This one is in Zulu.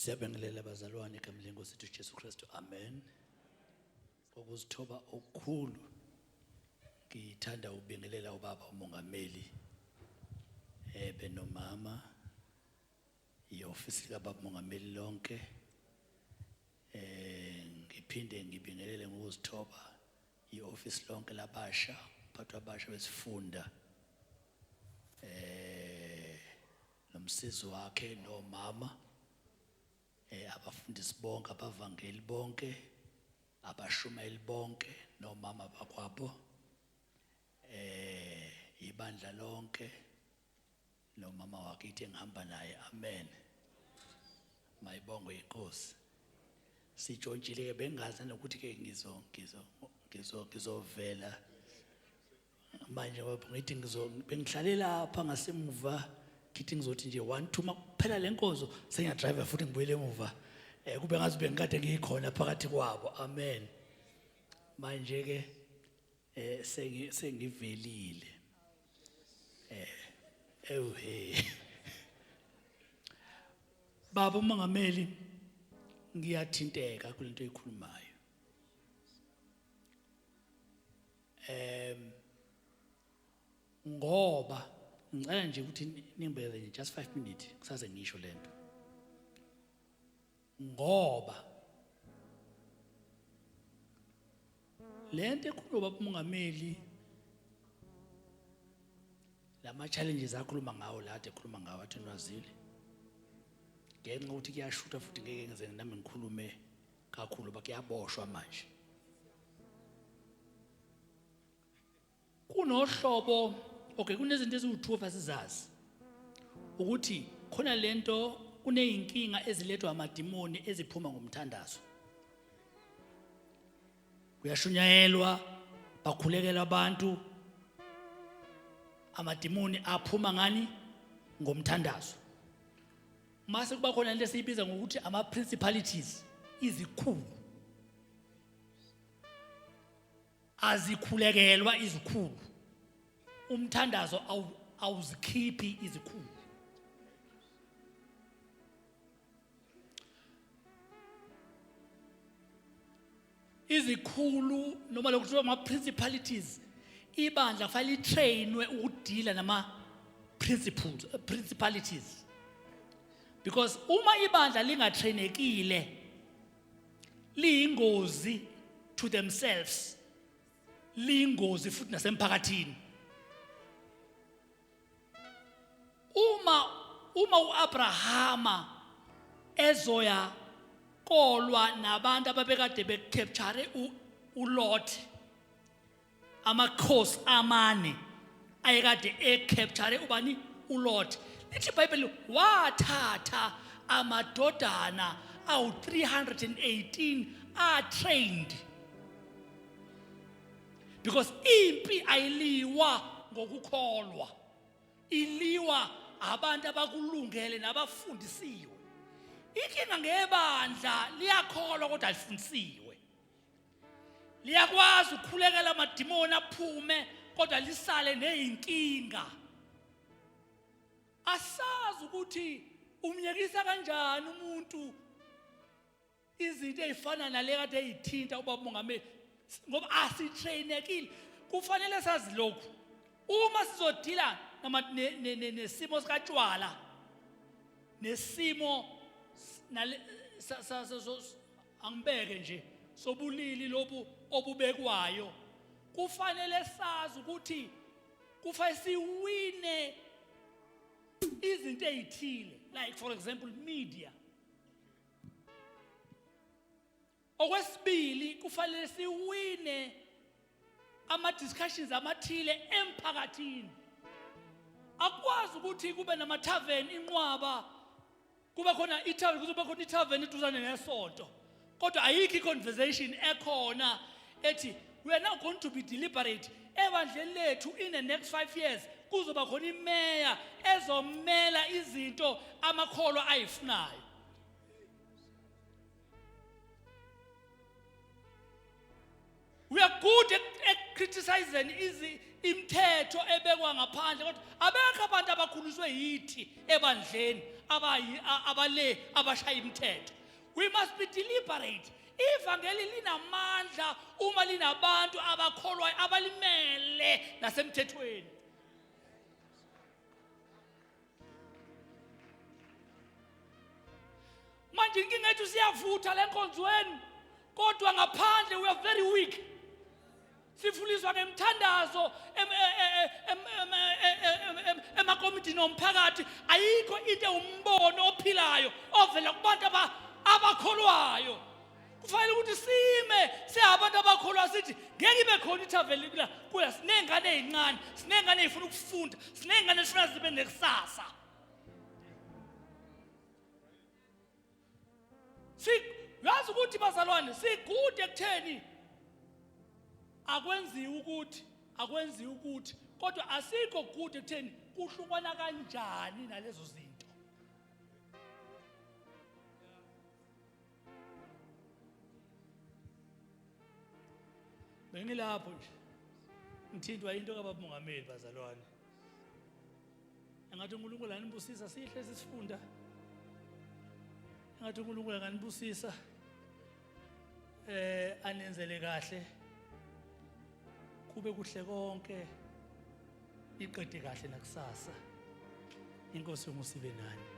Siyabingelela bazalwane egameni lenkosi yethu Jesu Kristu. Amen. Ngokuzithoba okukhulu ngithanda ukubingelela ubaba umongameli benomama ihofisi likababa umongameli lonke ngiphinde ngibingelele ngokuzithoba ihofisi lonke labasha umphathi wabasha wesifunda nomsizi wakhe nomama abafundisi bonke abavangeli bonke abashumayeli bonke nomama bakwabo ibandla lonke nomama wakithi engihamba naye amen mayibongwe inkosi sitshontshile ke bengazi nokuthi ke ngizo ngizo ngizo ngizovela manje ngoba ngithi ngizo bengihlale lapha ngasemuva ngithi ngizothi nje 1 2 makuphela lenkonzo sengiyadrive futhi ngibuyele emuva eh kube ngazi bengikade ngikhona phakathi kwabo amen manje ke eh sengi sengivelile eh ewe baba umongameli ngiyathinteka kulento oyikhulumayo ngoba ngicela nje ukuthi ningibekele nje just 5 minutes kusaze ngisho lento ngoba lento ekhuluma baba umongameli lama challenges akhuluma ngawo la ade ekhuluma ngawo athi nwazile ngenxa ukuthi kuyashutha futhi ngeke ngize nami ngikhulume kakhulu bakuyaboshwa manje kunohlobo okay kunezinto eziwu-2 asizazi ukuthi khona lento kuneyinkinga ezilethwa amadimoni eziphuma ngomthandazo kuyashunyayelwa bakhulekela abantu amadimoni aphuma ngani ngomthandazo mase kuba khona into esiyibiza ngokuthi ama principalities izikhulu azikhulekelwa izikhulu umthandazo awuzikhiphi izikhulu izikhulu noma lokhu kuthiwa ama-principalities ibandla kufanele litrainwe ukudila nama-principles principalities because uma ibandla lingatrainekile liyingozi to themselves liyingozi futhi nasemphakathini uma uAbrahama ezoya kolwa nabantu ababekade becapture uLot amakhosi amane ayekade ecapture ubani uLot lithi iBhayibheli wathatha amadodana awu-318 a-trained because impi ayiliwa ngokukholwa iliwa abantu abakulungele nabafundisiwe inkinga ngebandla liyakholwa kodwa alifundisiwe liyakwazi ukukhulekela amadimoni aphume kodwa lisale nezinkinga asazi ukuthi umnyekisa kanjani umuntu izinto ezifana nale kade eyithinta ubaba umongameli ngoba asitrainekile kufanele sazi lokhu uma sizodila nesimo sikatshwala nesimo angibeke nje sobulili lobu obubekwayo kufanele sazi ukuthi kufanele siwine izinto ezithile like for example media Okwesibili kufanele siwine ama discussions amathile emphakathini. Akwazi ukuthi kube nama tavern inqwaba kube khona i-tavern kuzobe khona i-tavern eduzane nesonto. Kodwa ayikho i-conversation ekhona ethi we are now going to be deliberate ebandleni lethu in the next 5 years kuzoba khona imeya ezomela izinto amakholwa ayifunayo. We are good at criticizing izi imithetho ebekwa ngaphandle kodwa abekho abantu abakhuliswe yithi ebandleni abayi abale abashaya imithetho. We must be deliberate. Ivangeli linamandla uma linabantu abakholwayo abalimele nasemthethweni. Manje inkinga yethu siyavutha le nkonzweni kodwa ngaphandle we are very weak. Sifuliswa ngemthandazo emakomidini omphakathi. Ayikho into ewumbono ophilayo ovela kubantu abakholwayo. Kufanele ukuthi sime singabantu abakholwa sithi ngeke ibe khona ithaveli kula kuya. Siney'ngane ey'ncane, siney'ngane ey'funa ukufunda, siney'ngane ezifuna zibe nekusasa. Si yazi ukuthi bazalwane sigude ekutheni akwenziwe ukuthi akwenziwe ukuthi kodwa asikho gude ekutheni kuhlukwana kanjani nalezo zinto. Bengilapho nje ngithintwa into kababa mongameli bazalwane. Engathi uNkulunkulu anibusisa sihle sisifunda. Engathi uNkulunkulu anganibusisa. Eh anenzele kahle. Kube kuhle konke. Iqede kahle nakusasa. Inkosi yomusibe nani.